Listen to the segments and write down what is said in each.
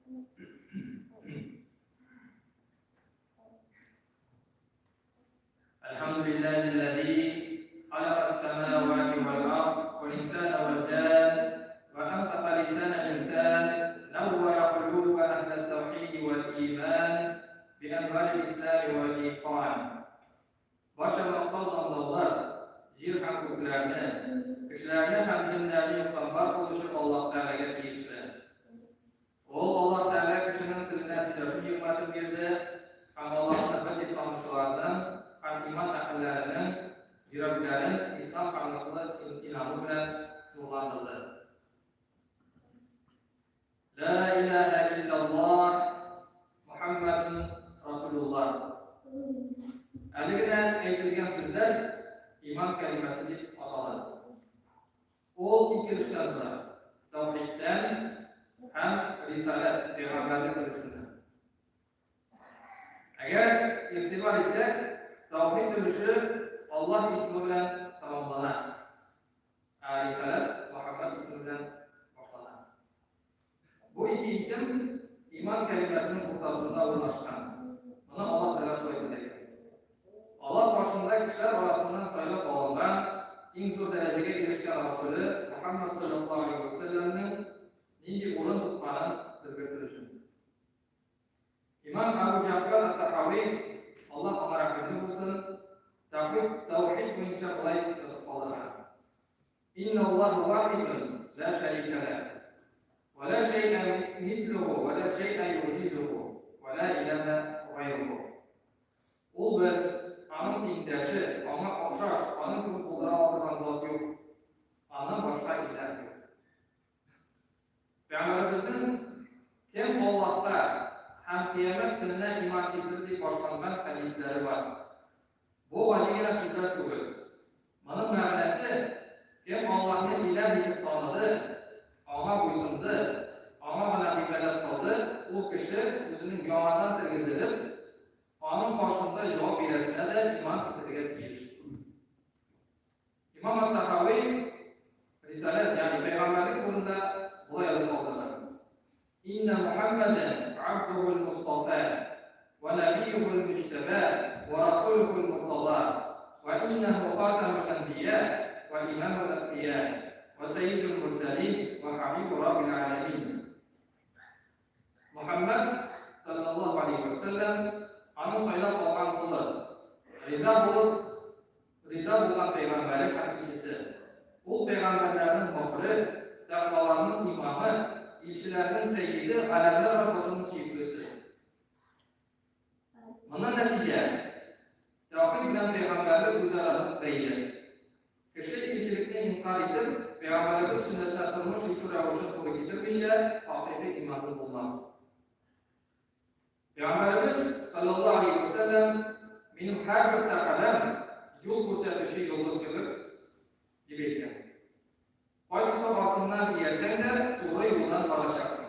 الحمد لله الذي خلق السماوات والأرض والإنسان والجان وأنطق لسان الإنسان نور قلوب أهل التوحيد والإيمان بأنوار الإسلام والإيقان. Барча мактау данлаулар җир һәм күкләрне, кешеләрне һәм җеннәрне юктан бар кылучы Аллаһ Тәгаләгә тиешле. Ул Аллаһ Тәгалә кешенең теленә сөйләшү нигъмәтен бирде һәм Аллаһны бер дип танучыларның һәм иман әһелләренең йөрәкләрен ислам һәм ныклы инану белән нурландырды. Лә иләһә илляллаһ, Мухаммадун Расулуллаһ. Әле генә әйтелгән сүзләр иман кәлимәсе дип атала. Ул ике өлештән тора. Тәүхидтән һәм рисаләт, пәйгамбәрлек өлешеннән. Әгәр игътибар итсәк, тәүхид өлеше Аллаһ исеме белән тәмамлана. Ә рисаләт Мөхәммәд исеме белән башлана. Бу ике исем иман кәлимәсенең уртасында урнашкан. Моны Аллаһ Тәгалә шулай теләгән. Аллаһ каршында кешеләр арасыннан сайлап алынган, иң зур дәрәҗәгә ирешкән Расуле Мөхәммәд саллаллаһу алейһи ва сәлләмнең нинди урын тотканын белгертер өчен. Имам Абу Җәгъфәр ат-Тахави, Аллаһ аңа рәхмәтле булсын, тәүхид, тәүхид буенча болай язып калдырган. Инна Аллаһу вахидун ла шәрикә ләһ. Ва ла шәй'ә мислүһү ва ла шәй'ә югъҗизүһү ва ла илаһә гайруһу. Ул бер, аның тиңдәше, аңа охшаш, аның кебек булдыра ала торган зат юк. Аннан башка илаһ юк. Пәйгамбәребезнең Кем Аллаһка һәм кыямәт көненә иман китерде дип башланган хәдисләре бар. Бу гади генә сүзләр түгел. Моның мәгънәсе, кем Аллаһны илаһ итеп таныды, аңа буйсынды, аңа гына гыйбадәт кылды, ул кеше үзенең яңадан тергезелеп, аның каршында җавап бирәсенә дә иман китерергә тиеш. Имам ат-Тахави Рисаләт, ягъни пәйгамбәрлек турында болай язып калдырган. Инна Мухаммадан абдухул мустафа ва набиюхул муҗтаба ва расулухул муртада ва иннаху хатамул анбия ва имамул атқия ва саййидул мурсалин ва хабибу раббил аламин. Мухаммад саллаллаһу алейхи ва саллям аның сайлап алган кулы, риза булып, риза булган пәйгамбәре һәм илчесе. Ул пәйгамбәрләрнең мөхре, тәкъваларның имамы, илчеләрнең сәййиде, галәмнәр Раббысының сөеклесе. Моннан нәтиҗә, тәүхид белән пәйгамбәрлек үзара нык бәйле. Кеше илчелекне инкарь итеп, пәйгамбәребез сөннәтенә тормыш итү рәвешен туры китермичә, хакыйкый иманлы булмас. Пәйгамбәребез, саллаллаһу алейһи ва сәлләм, минем һәрбер сәхабәм юл күрсәтүче йолдыз кебек, дип әйткән. Кайсысы артыннан иярсәң дә, туры юлдан барачаксың.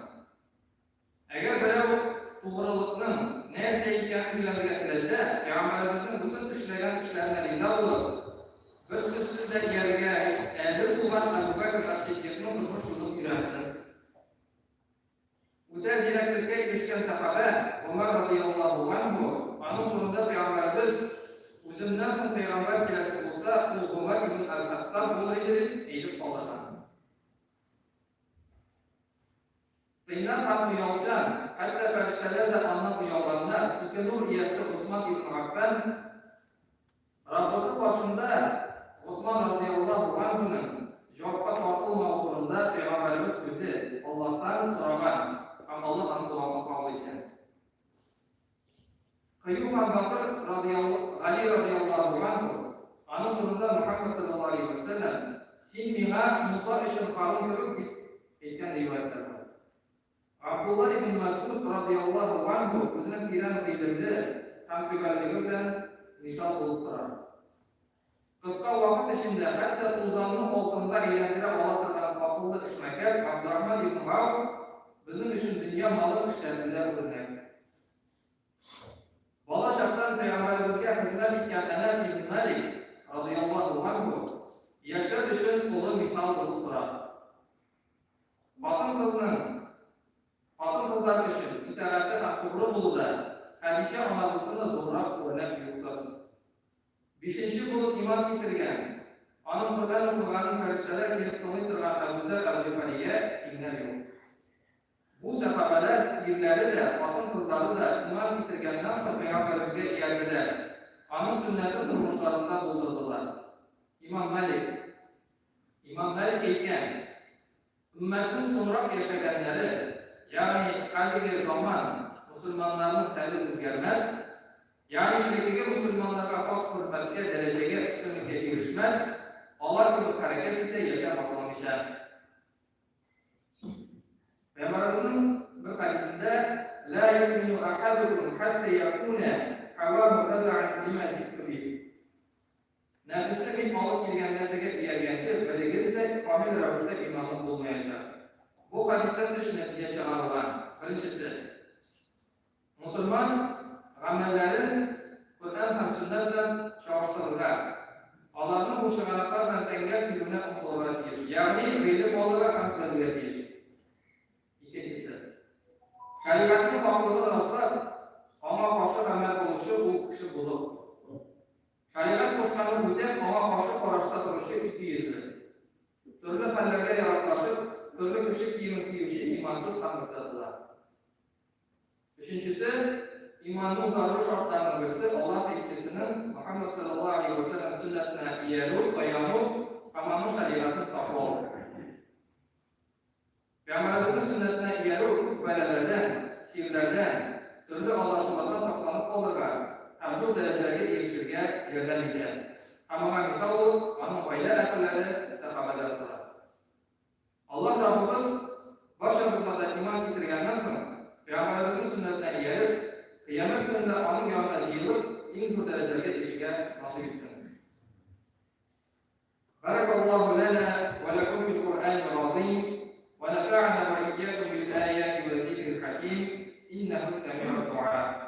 Әгәр берәү тугрылыкның нәрсә икәнен өйрәнергә теләсә, пәйгамбәребезнең бөтен эшләгән эшләренә риза булып, бер сүзсез дә иярергә әзер булган Әбү Бәкер ас-Сиддикның тормыш юлын өйрәнсен. Үтә зирәклеккә ирешкән сәхабә Гомәр радыяллаһу ганһу, аның турында пәйгамбәребез, Үземнән соң пәйгамбәр киләсе булса, ул Гомәр ибн әл-Хаттаб булыр иде дип әйтеп калдырган. Тыйнак һәм оялчан, хәтта фәрештәләр дә аннан оялганнар, ике нур иясе Госман ибн Гаффан, Раббысы каршында Госман радыяллаһу ганһуның җавапка тартылмавы турында пәйгамбәребез үзе Аллаһтан сораган һәм Аллаһ аның догасын кабул иткән. Кыю һәм батыр Гали радыяллаһу ганһу, аның турында Мөхәммәд саллаллаһу алейһи вә сәлләм, Син миңа Муса өчен Һарун кебек, дип әйткән риваятьләр бар. Габдулла ибн Мәсгуд радыяллаһу ганһу үзенең тирән гыйлемле һәм төгәллеге белән мисал булып тора. Кыска вакыт эчендә хәтта тузанны алтынга әйләндерә ала торган акыллы эшмәкәр Габдрахман ибн Гауф безнең өчен дөнья малын эшләтүдә үрнәк. Бала чактан пәйгамбәребезгә хезмәт иткән Әнәс ибн Малик, радыяллаһу анһу, яшьләр өчен олы мисал булып тора. Хатын-кызның Хатын-кызлар өчен итагатьле һәм тугры булуда Хәдичә анабыздан да зуррак үрнәк юктыр. Бишенче булып иман китергән, аның Коръән укыганын фәрештәләр килеп тыңлый торган Әбүзәр әл-Гыйфаригә тиңнәр юк. Бу сәхабәләр ирләре дә, хатын-кызлары да иман китергәннән соң пәйгамбәребезгә иярделәр, аның сөннәтен тормышларында булдырдылар. Имам Малик. Имам Малик әйткән, Өммәтнең соңрак яшәгәннәре, ягъни хәзерге заман мөселманнарының хәле үзгәрмәс, ягъни элеккеге мөселманнарга хас хөрмәткә, дәрәҗәгә, өстенлеккә ирешмәс, алар кебек хәрәкәт итә, яшәп башламыйча. Пәйгамбәребезнең бер хәдисендә Ла юмину ахадукум хатта якуна һаваху табан лима җитту бих. Нәфесе мин алып килгән нәрсәгә ияргәнче, берегез дә камил рәвештә иманлы булмаячак. Бу хәдистән өч нәтиҗә чыгарыла. Беренчесе. Мусульман гамәлләрен Коръән һәм сөннәт белән чагыштырырга, аларның бу чыганаклар белән тәңгәл килүенә омтылырга тиеш, ягъни гыйлем алырга һәм төзәлергә тиеш. Икенчесе. Шәригатьнең хаклыгын раслап, аңа каршы гамәл кылучы ул кеше бозык. Шәригать кушканын үтәп, аңа каршы карашта торучы икейөзле. Төрле хәлләргә яраклашып, төрле кеше киемен киюче имансыз һәм мөртәдлар. Өченчесе, иманның зарур шартларының берсе Аллаһ илчесенең Мөхәммәд саллаллаһу алейһи вә сәлләм сөннәтенә иярү, таяну һәм аның шәригатен саклау. Пәйгамбәребезнең сөннәтенә иярү күп бәлаләрдән, чирләрдән, төрле алдашулардан сакланып калырга һәм зур дәрәҗәләргә ирешергә ярдәм итә. Һәм моңа мисал булып, аның гаилә әһелләре, сәхабәләр тора. Аллаһ Раббыбыз барчабызга да иман китергәннән соң, Пәйгамбәребезнең сөннәтенә ияреп, Кыямәт көнендә аның янына җыелып, иң зур дәрәҗәләргә ирешергә насыйп итсен. بارك الله لنا ولكم في القرآن العظيم ونفعنا وإياكم بالآيات والذكر الحكيم إنه السميع الدعاء.